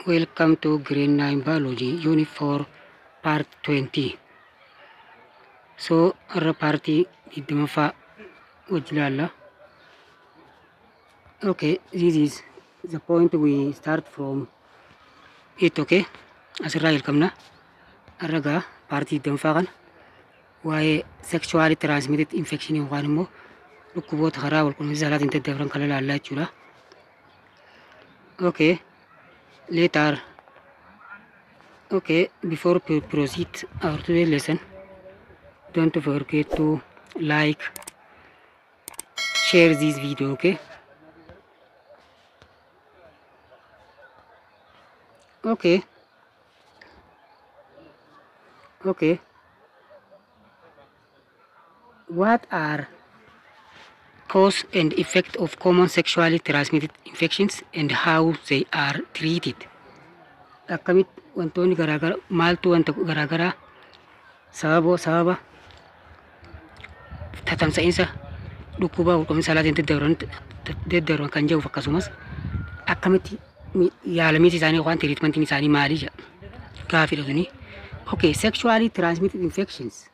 Welcome to Grade 9 Biology, Unit 4, Part 20. So, har'a paartii 20ffaa wajji ilaalla. Okay, this is the point we start from it, okay? Asirraa jalqabna. Har'a gaa paartii 20ffaa kana waa'ee sexually transmitted infection yookaan immoo dhukkuboota karaa walqunnamtii saalaatiin daddabran kana ilaallaa jechuudha. Okay, later. Okay, before we proceed our today lesson, don't forget to like, share this video, okay? Okay. Okay. What are cause and effect of common sexually transmitted infections and how they are treated? Akkamitti wantoonni garaagaraa, maaltu wanta garaagaraa sababa tatamsa'insa dhukkuba walqunnamtii saalaatiin daddabran kan jedhuuf, akkasumas akkamitti yaalamiinsi isaanii yookaan treatmentiin isaanii maali jedha gaaffiidha suni. Okay, sexually transmitted infections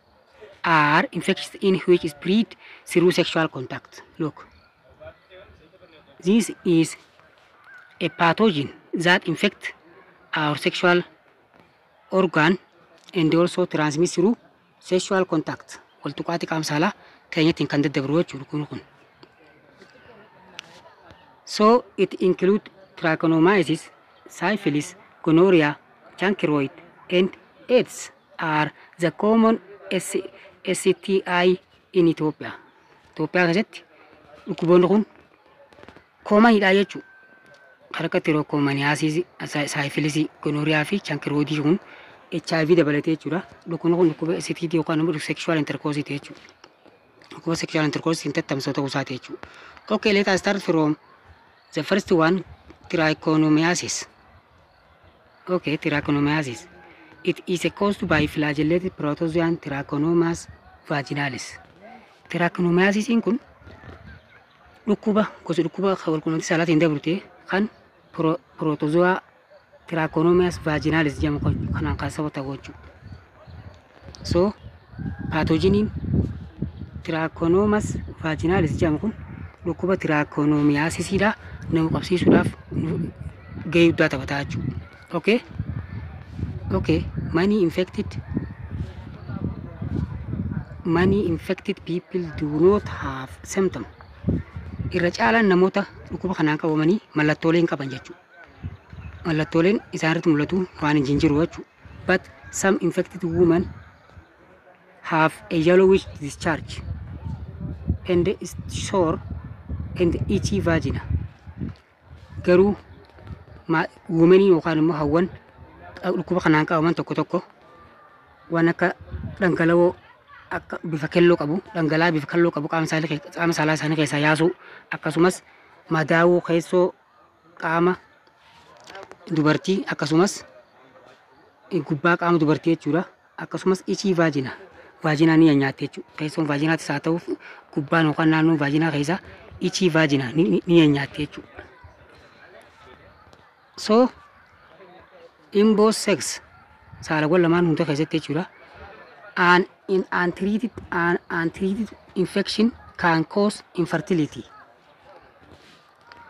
are infections in which spread through sexual contact. Look, this is a pathogen that infect our sexual organ and also transmit through sexual contact. Wal tuqaatii qaama saalaa keenyattiin kan daddabru jechuudha kun. So it include trichomoniasis, syphilis, gonorrhea, chancroid, and AIDS are the common STI in Ethiopia. Itoophiyaa keessatti dhukkuboonni kun commonidha jechuudha. Kan akka trichomoniasis, syphilis, gonorrhea fi chancroid kun HIV dabalatee jechuudha. Dhukkubni kun dhukkuba STD yookaan immoo sexual intercourse jechuudha. Dhukkuba sexual intercourse hin tattamsoo ta'uu isaati jechuudha. Okay, let us start from the first one, trichomoniasis. Okay, trichomoniasis. It is caused by flagellated protozoan Trichomonas vaginalis. Trichomoniasisiin kun dhukkuba gosa dhukkuba walqunnamtii saalaatiin dabrute kan protozoa Trichomonas vaginalis jedhamu kanaan kan sababa ta'u jechuudha. So, pathogeniin Trichomonas vaginalis jedhamu kun dhukkuba trichomoniasisiidha nama qabsiisuudhaaf gahee guddaa taphataa jechuudha. Okay? Okay, many infected people do not have symptom. Irra caalaan namoota dhukkuba kanaan qabamanii mallattoolee hin qaban jechuudha. Mallattooleen isaan irratti mul'atu waan hin jiru jechuudha. But some infected women have a yellowish discharge and sore and itchy vagina. Garuu womenii yookaan immoo hawwan dhukkuba kanaan qabaman tokko tokko waan akka dhangala'oo akka bifa kelloo qabu, dhangala'aa bifa kelloo qabu qaama saalaa isaanii keessaa yaasuu, akkasumas madaawuu keessoo qaama dubartii, akkasumas gubbaa qaama dubartii jechuudha. Akkasumas itchy vagina, vagina ni nyaatti jechuudha. Keessoon vaginaatis haa ta'u, gubbaan yookaan naannoon vagina keessaa itchy vagina ni nyaatti jechuudha. So in both sex, saalawwan lamaan hunda keessatti jechuudha. An in untreated an untreated infection can cause infertility.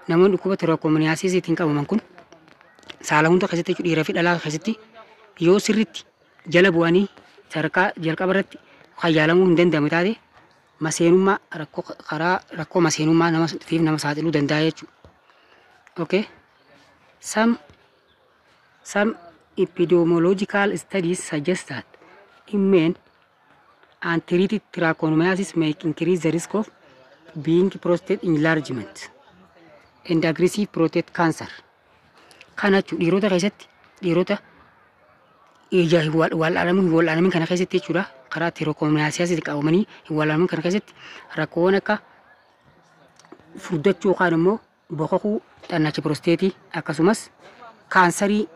Namoonni dhukkuba trichomoniasisiitiin qabaman kun saala hunda keessatti jechuudha, dhiiraa fi dhalaa keessatti yoo sirritti jala bu'anii sadarkaa jalqaba irratti kan yaalamuu hin danda'ame taate, maseenummaa rakkoo karaa rakkoo maseenummaa nama saaxiluu danda'a jechuudha. Okay. Some epidemiological studies suggest that in men, untreated trichomoniasis may increase the risk of being prostate enlargement and aggressive prostate cancer. Kana jechuun dhiirota keessatti, dhiirota ija hin wal'aanamin kana keessatti jechuudha, karaa trichomoniasis qabamanii hin wal'aanamin kana keessatti rakkoowwan akka furdachuu yookaan immoo bokokuu xannacha prostateii, akkasumas kaansarii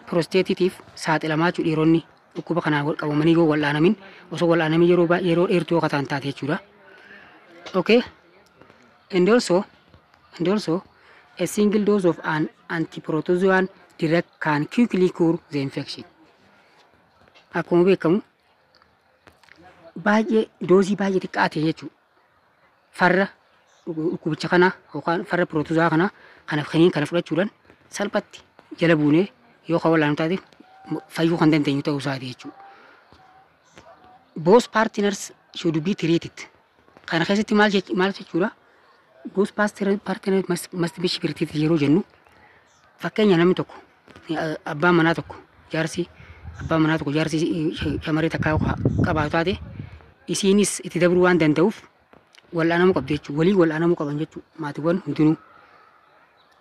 prostateiitiif saaxilamaa jechuudha, dhiironni dhukkuba kanaan wal qabamanii yoo wal'aanamin, osoo wal'aanamin yeroo dheertuu yoo kataan taate jechuudha. Okay. And also a single dose of an antiprotozoan drug can quickly cure the infection. Akkuma beekamu, baay'ee doozii baay'ee xiqqaa ta'e jechuudha. Farra dhukkubicha kana yookaan farra protozoa kana kaniin kana fudhachuudhaan salphatti jala buunee yoo kan wallaanu taate fayyuu kan dandeenyu ta'uu isaati jechuudha. Both partners should be treated. Kana keessatti maal jechuudha? Both partners must be treated yeroo jennu, fakkeenya namni tokko, abbaan manaa tokko, jaarsi abbaan manaa tokko, jaarsi shamarree takkaa qabaatu taate, isiinis itti dabruu waan danda'uuf wal'aanamuu qabdi jechuudha. Walii wal'aanamuu qaban jechuudha. Maatiiwwan hundinuu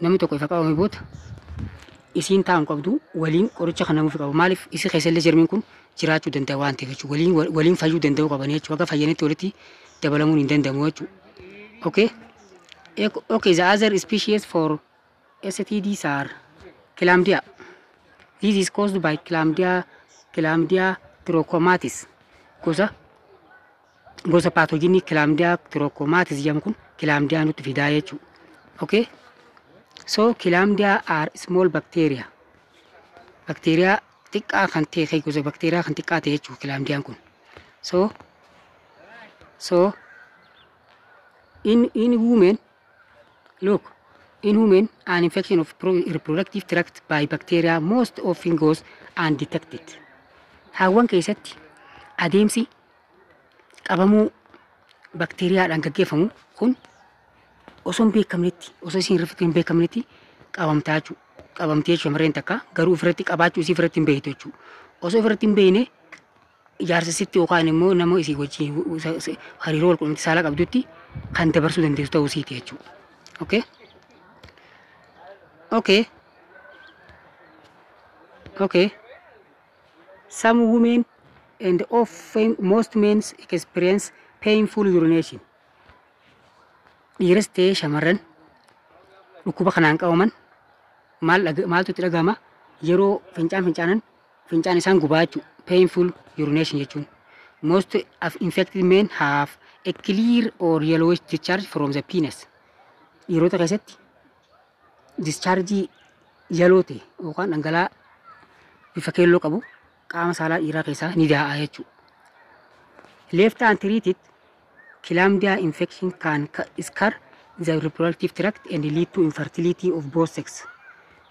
namni tokko ifa qabame booda isiin taa'u qabdu, waliin qoricha kan namuuf qabu. Maaliif? Isi keessallee jarmiin kun jiraachuu danda'a waan ta'eef jechuudha. Waliin fayyuu danda'uu qaban jechuudha. Akka fayyanitti walitti dabalamuun hin danda'amu jechuudha. Okay. Okay, the other species for STDs are Chlamydia. This is caused by Chlamydia trachomatis. Gosa pathogenii Chlamydia trachomatis jedhamu kun Chlamydia nutti fidaa jechuudha. Okay. So Chlamydia are small bacteria. Bacteria xiqqaa kan ta'e, gosa bacteria kan xiqqaa ta'e jechuudha Chlamydiaan kun. So in women, look, in women an infection of reproductive tract by bacteria most often goes undetected. Haawwan keessatti adeemsi qabamuu bakteeriyaadhaan gaggeeffamu kun osoo hin beekamnetti, osoo isin irratti hin beekamnetti qabamtaa jechuudha. Qabamtee jechuudha shamarreen takka, garuu ofirratti qabaachuu isii ofirratti hin beektu jechuudha. Osoo ofirratti hin beekne ijaarsa sitti yookaan immoo nama isii wajjin hariiroo walqunnamtii saalaa qabdutti kan dabarsuu dandeessu ta'uu isiiti jechuudha. Okay? Okay. Okay. Some women and often most men experience painful urination. Dhiiras ta'ee shamarran dhukkuba kanaan qabaman maaltu itti dhagahama? Yeroo fincaan fincaanan fincaan isaan gubaa jechuudha. Painful urination jechuun. Most of infected men have a clear or yellowish discharge from the penis. Dhiirota keessatti discharge yellow ta'e yookaan dhangala'aa bifa keelloo qabu qaama saalaa dhiiraa keessaa ni daa'a jechuudha. Left untreated, Chlamydia infection can scar the reproductive tract and lead to infertility of both sex.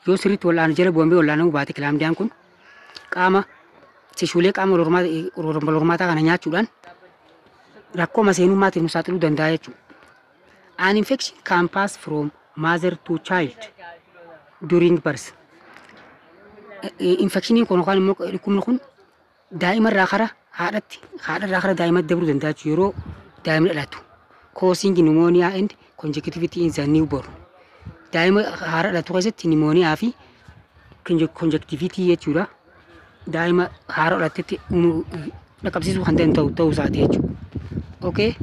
Yoo sirriitti wal'aanu, jala bu'amee wal'aanamuu baate, Chlamydiaan kun qaama tishuulee qaama wal hormaataa kana nyaachuudhaan rakkoo maseenummaatiif nu saaxiluu danda'a jechuudha. An infection can pass from mother to child during birth. Infectioniin kun yookaan immoo dhukkubni kun daa'ima irraa kara haadhatti, haadha irraa kara daa'imatti dabruu danda'a jechuudha yeroo daa'imni dhalatu. Causing pneumonia and conjunctivitis in the newborn. Daa'ima haara dhalatu keessatti pneumonia fi conjunctivitis jechuudha. Daa'ima haara dhalattetti dhaqqabsiisuu kan danda'u ta'uu isaati jechuudha. Okay.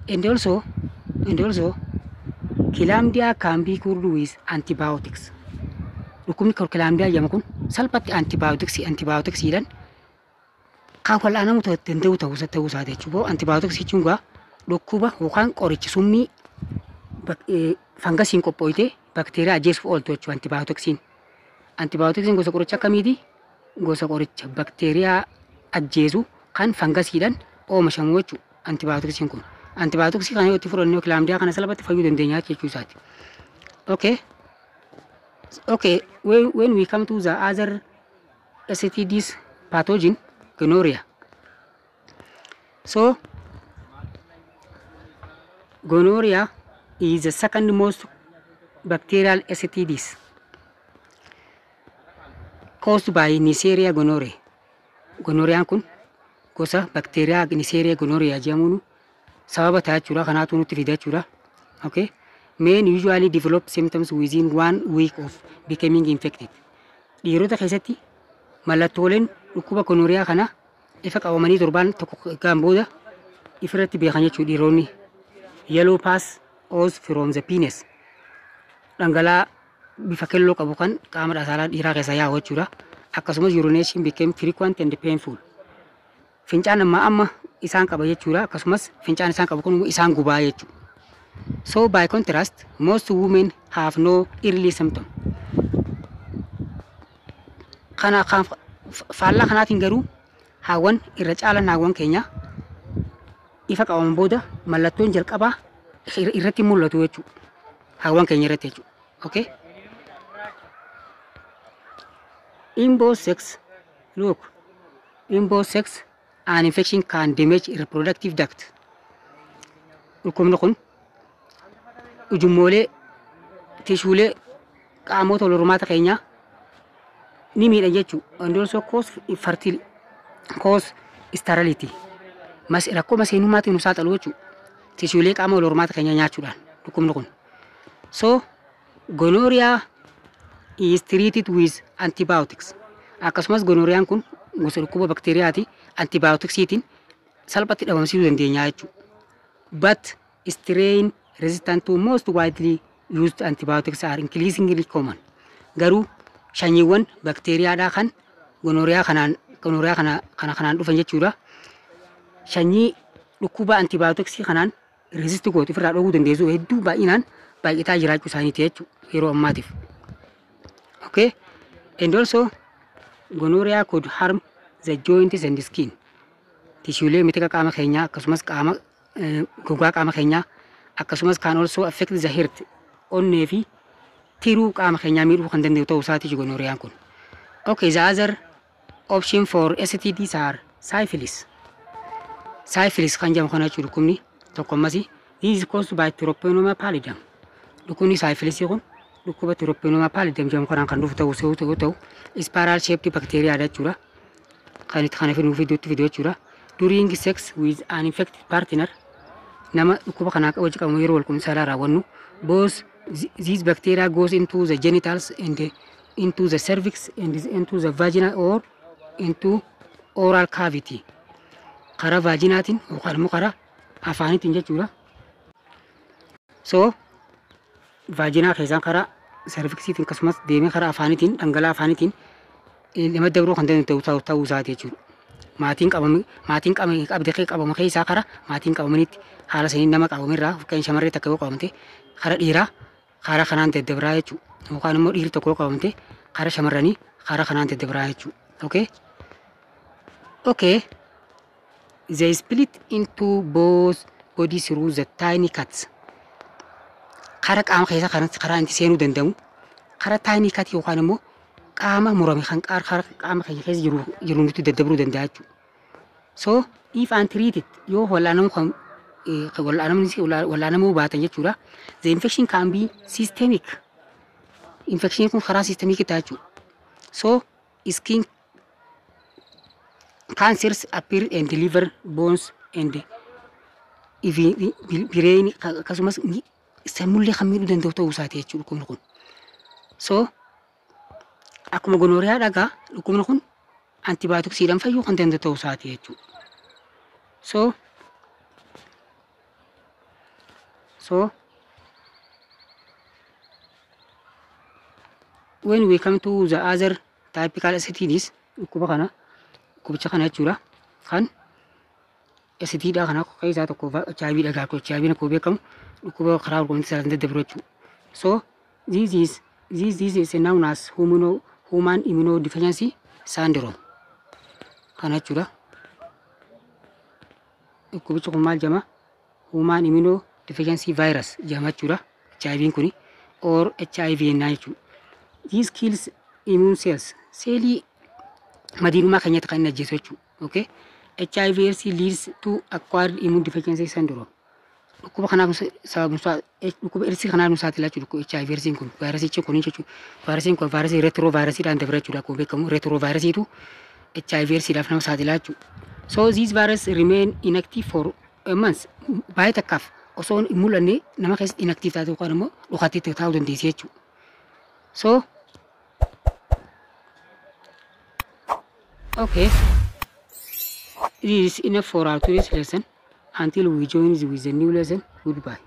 And also Chlamydia can be cured with antibiotics. Dhukkubni Chlamydia jedhamu kun salphatti antibioticsiidhaan kan wal'aanamuu danda'u ta'uu isaati jechuudha. Antibiotics jechuun gaa dhukkuba yookaan qoricha summii fangasiin qophooyte bakteeriyaa ajjeesuuf ooltu jechuudha antibioticsiin. Antibioticsiin gosa qoricha akkamiiti? Gosa qoricha bakteeriyaa ajjeesu kan fangasiidhaan oomishamu jechuudha antibioticsiin kun. Antibioticsii kana yoo itti fudhanne Chlamydia kana salphatti fayyuu dandeenya jechuu isaati. Okay. Okay, when we come to the other STDs pathogen, gonorrhea. So, gonorrhea is the second most bacterial STDs caused by Neisseria gonorrhoeae. Gonorrheaan kun gosa bakteeriyaa Neisseria gonorrhoeae jedhamuun sababa ta'a jechuudha. Kanaatu nutti fida jechuudha. Okay. Men usually develop symptoms within one week of becoming infected. Dhiirota keessatti mallattooleen dhukkuba gonorrhea kana ifa qabamanii torbaan tokko gaan booda ifirratti beekan jechuudha dhiironni. Yellow pus ooze from the penis. Dhangala'aa bifa keelloo qabu kan qaama saalaa dhiiraa keessa yaa'u jechuudha. Akkasumas urination became frequent and painful. Fincaan amma amma isaan qaba jechuudha. Akkasumas fincaan isaan qabu kun isaan gubaa jechuudha. So by contrast, most women have no early symptom. Kana faallaa kanaatiin garuu haawwan irra caalan haawwan keenya ifa qabaman booda mallattoon jalqabaa irratti mul'atu jechuudha. Haawwan keenya irratti jechuudha. Okay? In both sex, look, in both sex, an infection can damage reproductive duct. Dhukkubni kun ujummoolee tishuulee qaamota wal hormaata keenyaa ni miidha jechuudha. And also cause infertility, cause sterility. Mas rakkoo maseenummaatiin nu saaxilu jechuudha. Tishuulee qaama wal hormaata keenyaa nyaachuudhaan dhukkubni kun. So gonorrhea is treated with antibiotics. Akkasumas gonorrheaan kun gosa dhukkuba bakteeriyaati. Antibioticsiitiin salphatti dhabamsiisuu dandeenya jechuudha. But strain resistant to most widely used antibiotics are increasingly common. Garuu sanyiiwwan bakteeriyaadhaa kan gonorrhea kanaan gonorrhea kana kana kanaan dhufan jechuudha. Sanyii dhukkuba antibioticsii kanaan resist gootu ofirraa dhowwuu dandeessu hedduu baay'inaan baay'ataa jiraachuu isaaniiti jechuudha yeroo ammaatiif. Okay? And also gonorrhea could harm the joints and skin. Tishuulee mitika qaama keenyaa akkasumas qaama gogaa qaama keenyaa akkasumas can also affect the heart, onnee fi tiruu qaama keenyaa miidhuu kan danda'u ta'uu isaati gonorrheaan kun. Okay, the other option for STDs are syphilis. Syphilis kan jedhamu kana jechuudha dhukkubni tokko ammasii. This is caused by Treponema pallidum. Dhukkubni syphilisii kun dhukkuba Treponema pallidum jedhamu kanaan kan dhufu ta'uu yoo ta'u spiral shaped bacteria jechuudha. Kan itti kana fiduu fiduutti fidu jechuudha. During sex with an infected partner, nama dhukkuba kanaa wajji qabamu yeroo wal quunnamtii saalaa raawwannu, both these bacteria goes into the genitals and into the cervix and into the vagina or into oral cavity. Karaa vaginaatiin yookaan immoo karaa afaaniitiin jechuudha. So vagina keessaan karaa cervixiitiin akkasumas deemee karaa afaaniitiin dhangala'aa afaaniitiin nama dabruu kan danda'u ta'uu isaati jechuudha. Maatiin qabame maatiin qabame qabde qabama keessaa karaa maatiin qabamanitti haala saniin nama qabamirraa, fakkeenya shamarree takka yoo qabamte karaa dhiiraa karaa kanaan daddabraa jechuudha. Yookaan immoo dhiirri tokko yoo qabamte karaa shamarranii karaa kanaan daddabraa jechuudha. Okay? Okay. They split into both bodies through the tiny cuts. Karaa qaama keessa kanatti karaa inni seenuu danda'u karaa tiny cut yookaan immoo qaama murame kan karaa qaama keenya keessa jiru jiru nutti daddabruu danda'a jechuudha. So if untreated, yoo wal'aanamuu kan wal'aanamuu baatan jechuudha. The infection can be systemic. Infection kun karaa systemic ta'a jechuudha. So skin cancers appear and liver, bones and even brain, akkasumas sammullee kan miidhuu danda'u ta'uu isaati jechuudha dhukkubni kun. So akkuma gonorrhea dhagaa dhukkubni kun antibioticsiidhaan fayyuu kan danda'u ta'uu isaati jechuudha. So when we come to the other typical STDs, dhukkuba kana dhukkubicha kana jechuudha kan STD dha kana keessaa tokko HIV dhagaa, HIV akkuma beekamu dhukkuba karaa walqunnamtii saalaatiin daddabru jechuudha. So this is known as human immunodeficiency syndrome kana jechuudha. Dhukkubichi kun maal jedhama? Human immunodeficiency virus jedhama jechuudha. HIV'n kuni or HIV jennaan jechuudha. This kills immune cells. Seelii madiinummaa keenyatti kan inni ajjeesu jechuudha. Okay? HIV AIDS leads to acquired immune deficiency syndrome. Dhukkuba kanaaf sababni dhukkuba AIDS kanaaf nu saaxila jechuudha. Dhukkuba HIV AIDS kun vaayirasichi kun jechuudha. Vaayirasiin kun vaayirasii retrovirus-iidhaan dabra jechuudha. Akkuma beekamu retrovirus-iitu HIV AIDS-dhaaf nama saaxila jechuudha. So these virus remain inactive for a month. Baay'ee takkaaf osoo hin mul'anne nama keessatti inactive taate yookaan immoo dhukaatee taa'uu dandeessi jechuudha. So okay. It is enough for our today's lesson. Until we join with the new lesson, goodbye.